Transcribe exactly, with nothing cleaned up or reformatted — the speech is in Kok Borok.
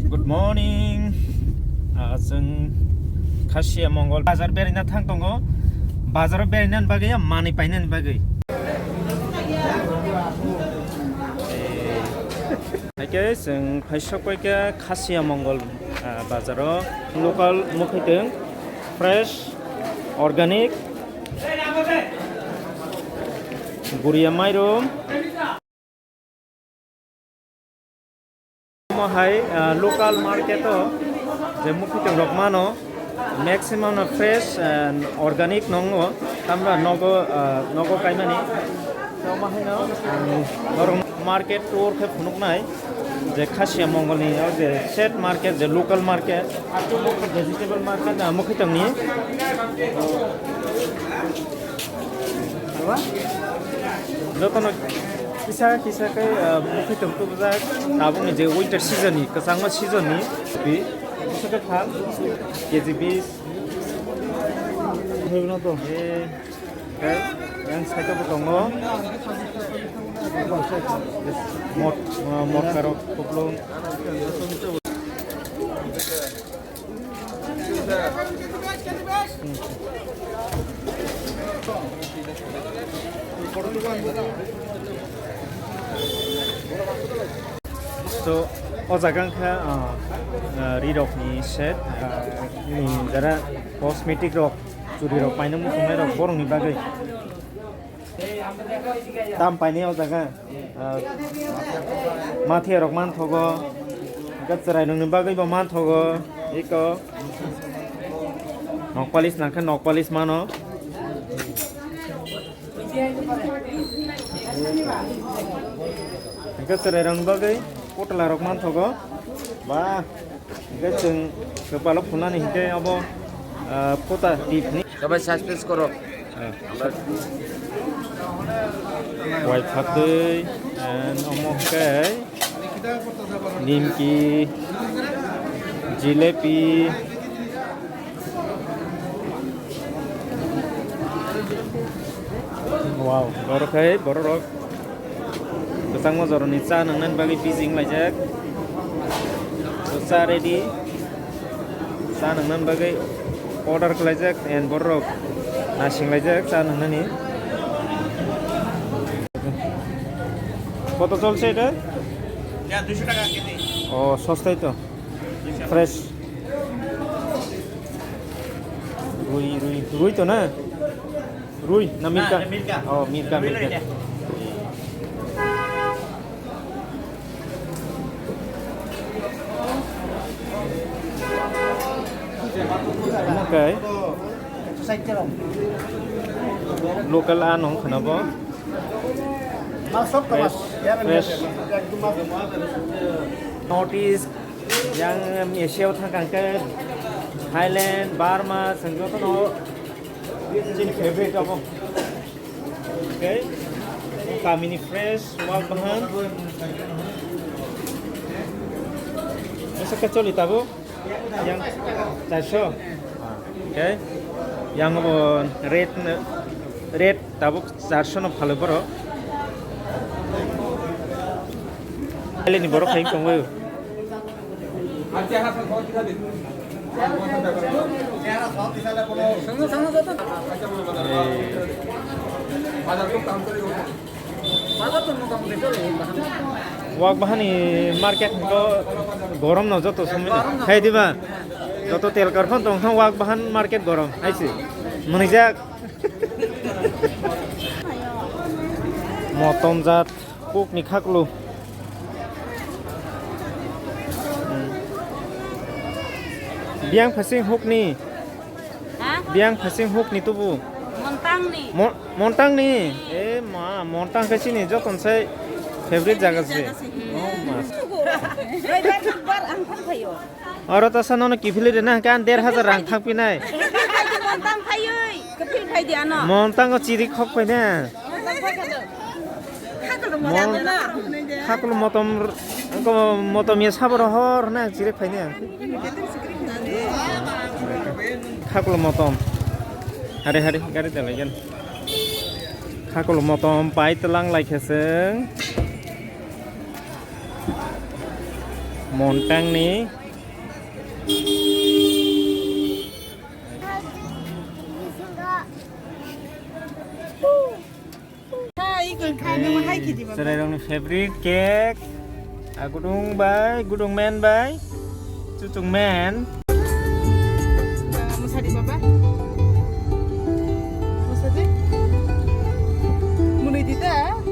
Good morning. Ah, chwng Khasiya Mongol bazar beraina thang tongo. Bazaro berainani bagwi, manwi painani bagwi. Haikhe chwng phaisok paikha Khasiya Mongol, ah, bazaro local mukhwtwng, fresh, organic, guriya mairum. Omo hai, ah, local market o je mukhwtwng rok mano, maximum no fresh and organic nongo, tamra nogo, ah, nogo kaimani. Omo haino ang norok market tour khe phunuknai je Khasiya Mongol ni o je set market, je local market, vegetable market, ah, mukhwtwng ni. Jotono kisa kisa khe, ah, mukhwtwng tubujak. Tabukni je winter season ni, kwchangma season ni, bi, kisa khe thang, K G bis. Eh, eh, yang side o bo tongo. Mot, ah, mot karok, kuplung. So, o jaga wngkha, ah, ah, rirokni set, ah, ni jara cosmetic rok, churi rok paina muchungnai rok borokni bagwi. Tam painai o jaga, ah, mathiya rok manthogo, hwnkhe chwrai rokni bagwi bo manthogo, eko nok polish nangkhe nok polish mano. Hwnkhe chwrai rokni bagwi potla rok manthogo, ba. Hingke chwng kwpalo phunani hingke obo, ah, phuta tip ni. Sabai suspense koro. Ah. Wai phatwi and omo khe nimki, jilepi. Wow, borok hai, borok rok. Kwchangma jorani cha nwngnani bagwi busy wnglaijak. So, cha ready. Cha nwngnani bagwi order khlaijak and borok nasinglaijak cha nwngnani. কত চলছে এটা? এটা দুইশো টাকা কেজি। ও, সস্তাই তো। দুইশো। Fresh. Rui, rui, rui to na? Rui na mirka? Ah, mirka. Oh, mirka, rui mirka. Rui. Okay. Local anong khana bo. Fresh, fresh. North East, yang Asia o thang kang ke Thailand, Burma, sengjo to no. Chini favorite abo. Okay. Kamini fresh, wak bahan. Asa kacholi tabo. Yang charso. Okay. Yang abo red, red tabuk charso no phalo boro. Ele ni borok khai tongwi. Wak bahani market ko gorom no joto somoi no. Hai diba? Joto tel karphan tong kha wak bahan market gorom. Hai si. Mwnijak. Motom jat. Kukni khaklu. Biang phasing hukni. Ha? Biang phasing hukni tubu. Montangni. Mo-, montangni. E ma, montang khe chini joton sai favorite jaga se. Favorite jaga se. Oh ma. Roibar, butbar ang thang phaio. Oro ta sano no kiphilwi rina hwnkhe ang der hajar rang thang pinai. Kiphil phaidi montang phaiwi. Kiphil phaidi ano. Montango chiri khok paina. Mon-, khakulu motom, motom ya saboro hor na chiri phaina. Khakulu motom. Hari hari gari dalai gan. Khakulu motom pai telang lai kheseng. Montangni. Hai, ikon khai nang hai khidi baba. Chwrairokni favorite cake. Agudung bai, gudung men bai. Chuchung men. Musadi baba. Musadi. Munui dita.